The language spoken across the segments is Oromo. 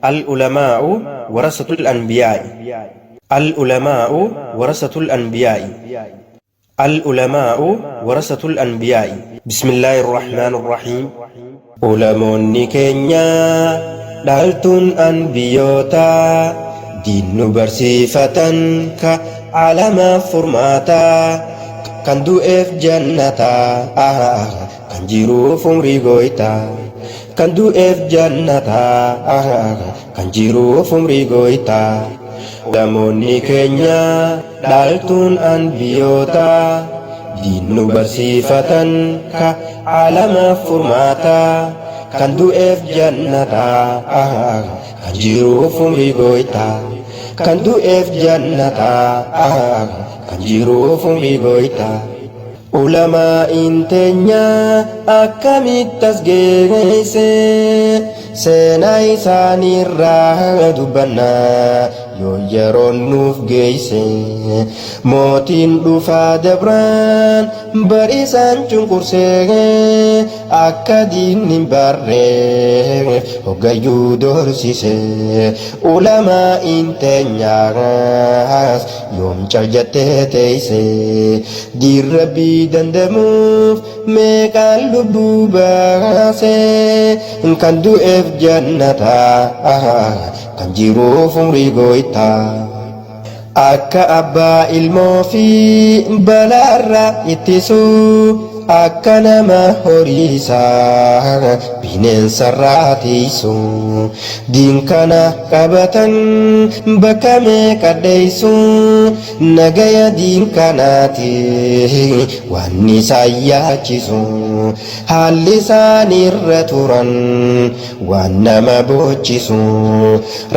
Al-ulamaa'u warasatul anbiyaa'i. Al-ulamaa'u warasatul anbiyaa'i. Al-ulamaa'u warasatul anbiyaa'i. Bismillaahir Rahmaanir Rahiim. Ulamoonni keenya dhaaltuun anbiyootaa diin nu barsiifatan ka alamaaf furmaataa kan du'eef jannataa kan jiruuf umrii gooytaa kan du'eef jannataa kan jiruuf umrii gooytaa. Ulamoonni keenya dhaaltuun anbiyootaa diin nu barsiifatan ka alamaaf furmaataa kan du'eef jannataa kan jiruuf umrii gooytaa kan du'eef jannataa kan jiruuf umrii gooytaa. Ulamaa'iin teenya akkamitti as geesse seenaa isaaniirraa dubbanna yoo yeroon nuuf geesse mootiin dhufaa dabraan bariisaan cunqursee akka diinni hin barreef hoggayyuu doorsise ulamaa'iin teenyaas yoom cal jettee teeyse diin rabbii dandamuuf meeqaan lubbuu baase kan du'eef jannata kan jiruuf umrii gooytaa. Akka abbaa ilmoo fi balaarra ittisu akka nama horiisaa bineensarraa tiisu diin kana qabatan bakka meeqa dheeysu nagaya diin kanaati waan isaan yaachisu haalli isaanirra turan waan nama boochisu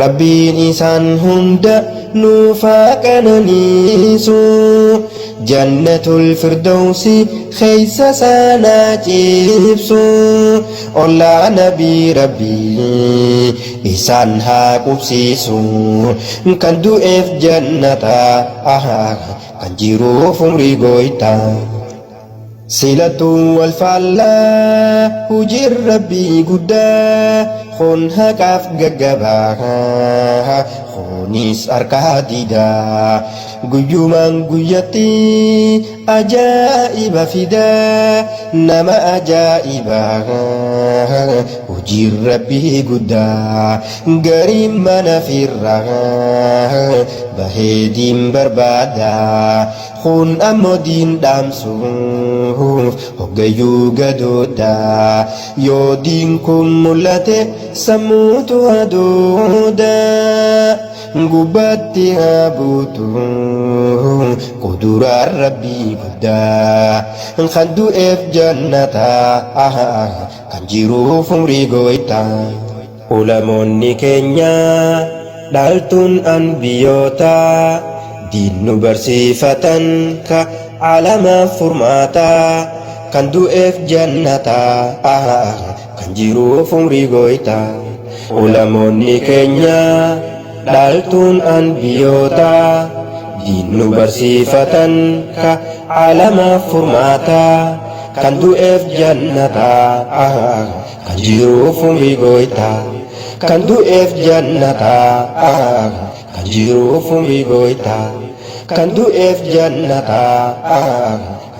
rabbiin isaan hunda nuuf haa qananiisu jannatul firdawsi keeysa isaanaa ciibsu ollaa nabii rabbii isaan haa qubsiisu kan du'eef jannata kan jiruuf umrii gooytaa. Silattuun wal faallaa hojiin rabbii guddaa kun haqaaf gaggabaa kunis harkaa diidaa guyyumaan guyyatti ajaa'iba fidaa nama ajaa'ibaa hojiin rabbii guddaa gariin mana firraa bahee diin barbaada kun ammoo diin dhaamsuuf hoggayyuu gadooda yoo diin kun mul'ate sammuutu hadooda gubbaatti haa buutu quduraan rabbii guddaa kan du'eef jannata kan jiruuf umrii gooytaa. Ulamoonni keenya dhaaltuun anbiyootaa diin nu barsiifatan ka alamaaf furmaataa kan du'eef jannataa kan jiruuf umrii gooytaa. Ulamoonni keenya dhaaltuun anbiyootaa diin nu barsiifatan ka alamaaf furmaataa kan du'eef jannataa kan jiruuf umrii gooytaa kan du'eef jannataa kan jiruuf umrii gooytaa kan du'eef jannataa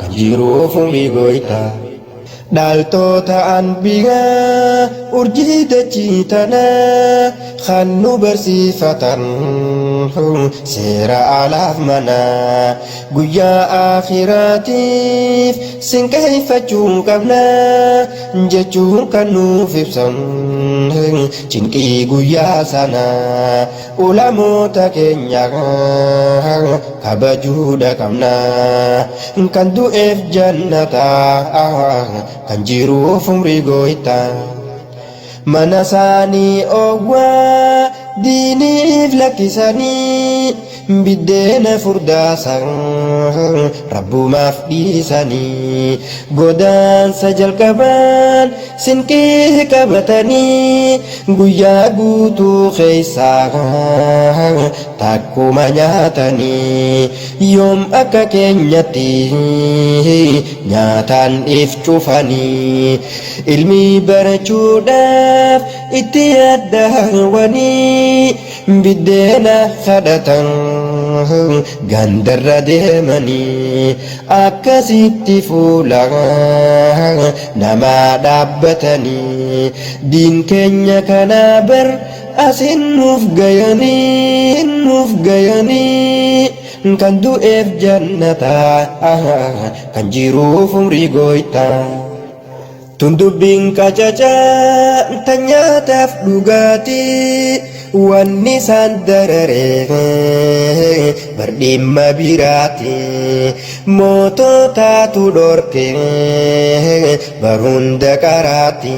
kan jiruuf umrii gooytaa. Dhaaltota anbiyaa urjii dachii tanaa kan nu barsiifatan seera alaaf manaa guyyaa akhiraatiif sinqeeffachuu qabna jechuun kan nuuf ibsan cinqii guyyaa sanaa ulamoota keenya kabajuudha qabna kan du'eef jannata kan jiruuf umrii gooytaa. Mana isaanii oowwaa diiniif lakkisanii biddeena furdaasan rabbumaaf dhiisanii godaansa jalqabaan sinqii qabatanii guyyaa guutuu keessaa takkuma nyaatanii yoom akka keenyatti nyaataan if cufanii ilmi barachuudhaaf itti yaaddawanii biddeena kadhatan gandarra deemanii akkasitti fuula namaa dhaabbatanii diin keenya kanaa bar asin nuuf gayanii nuuf gayanii kan du'eef jannata kan jiruuf umrii gooytaa. Tun dubbiin qacacaa tan nyaataaf dhugaatii wanni isaan dararee bar dhimma biraati moototaatu dhorke bar hunda qaraati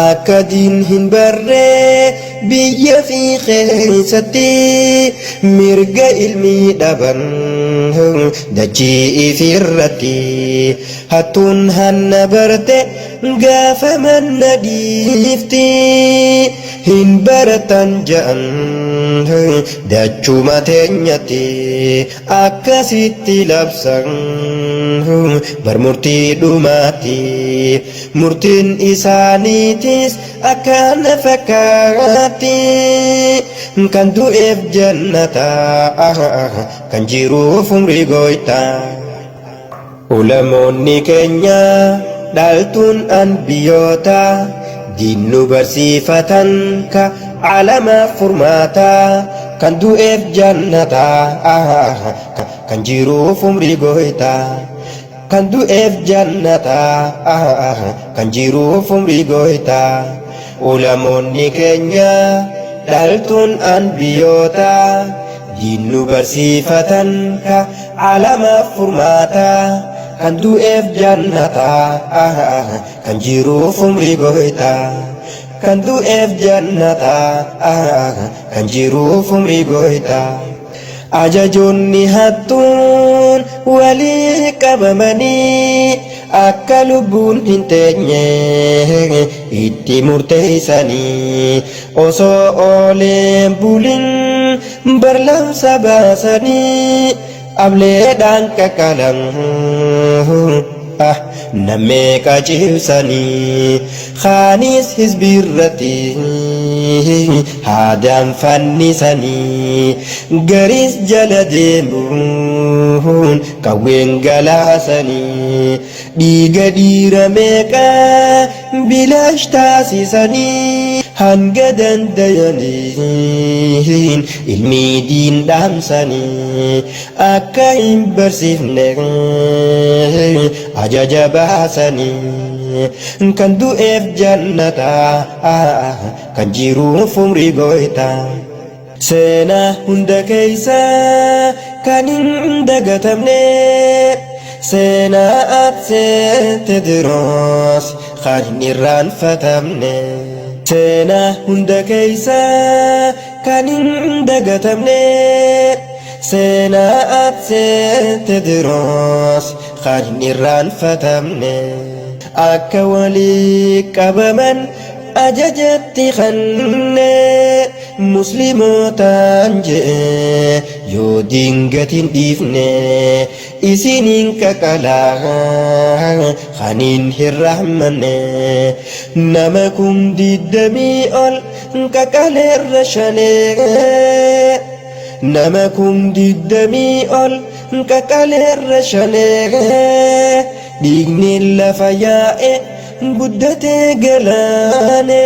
akka diin hin barree biyya fi keessatti mirga ilmii dhaban dachii ifirratti Hattuun hanna barte gaafa manna dhiifti hin baratan ja'an dachuma teenyatti akkasitti labsan bar murtii dhumaatti murtiin isaaniitis akkana fakkaatti kan du'eef jannata kan jiruuf umrii gooytaa. Ulamoonni keenya dhaaltuun anbiyoota diin nu barsiifatan ka alamaaf furmaata kan du'eef jannata kan jiruuf umrii gooyta kan du'eef jannata kan jiruuf umrii gooyta Ulamoonni keenya dhaaltuun anbiyoota diin nu barsiifatan ka alamaaf furmaata kan du'eef jannata kan jiruuf umrii gooyta kan du'eef jannata kan jiruuf umrii gooyta Ajajoonni hattuun walii qabamanii akka lubbuun hin teenye itti murteessanii osoo ooleen bulin barlamsa baasanii ableedhaan qaqqalan. Nam meeqa ciibsanii kaanis hizbiirratti haadaan fannisanii gariis jala deemuun qawween galaasanii dhiiga dhiira meeqa bilaash taasisanii hanga dandayaniin ilmii diin dhaamsanii akka hin barsiifne ajaja baasanii kan du'eef jannata kan jiruuf umrii gooyta seenaa hunda keessa kan hin dagatamne seenaa Atsee Tediroos kan hin irraanfatamne seenaa hunda keessa kan hin dagatamne seenaa Atsee Tediroos kan hin irraanfatamne akka walii qabaman ajajatti kanne muslimootaan je'e yoo diingatiin dhiifne isiniin qaqalaa kaniin hin rahmanne nama kum diddamii ol qaqaleerra shanee nama kum diddamii ol qaqaleerra shanee dhiigni lafa yaa'e guddatee galaane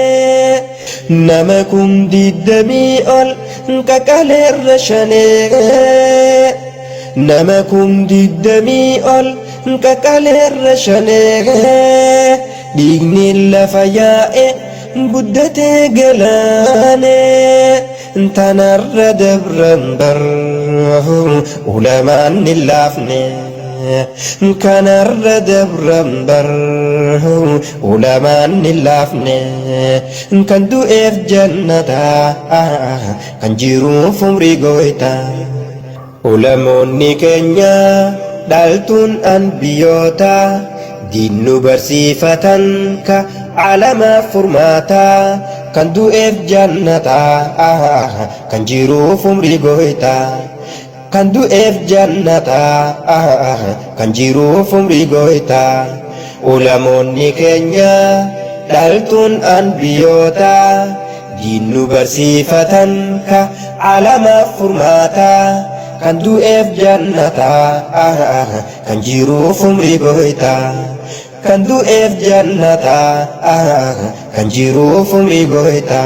nama kum diddamii ol qaqaleerra shanee nama kum diddamii ol qaqaleerra shanee dhiigni lafa yaa'e guddatee galaane tanarra dabran bar ulamaan hin laafne kanarra dabran bar ulamaan hin laafne kan du'eef jannata kan jiruuf umrii gooyta Ulamoonni keenya dhaaltuun anbiyoota diin nu barsiifatan ka alamaaf furmaata kan du'eef jannata kan jiruuf umrii gooyta kan du'eef jannata kan jiruuf umrii gooyta Ulamoonni keenya Dhaltuun anbiyoota diin nu barsiifatan ka alamaaf furmaata kan du'eef jannata kan jiruuf umrii goyta kan du'eef jannata kan jiruuf umrii goyta.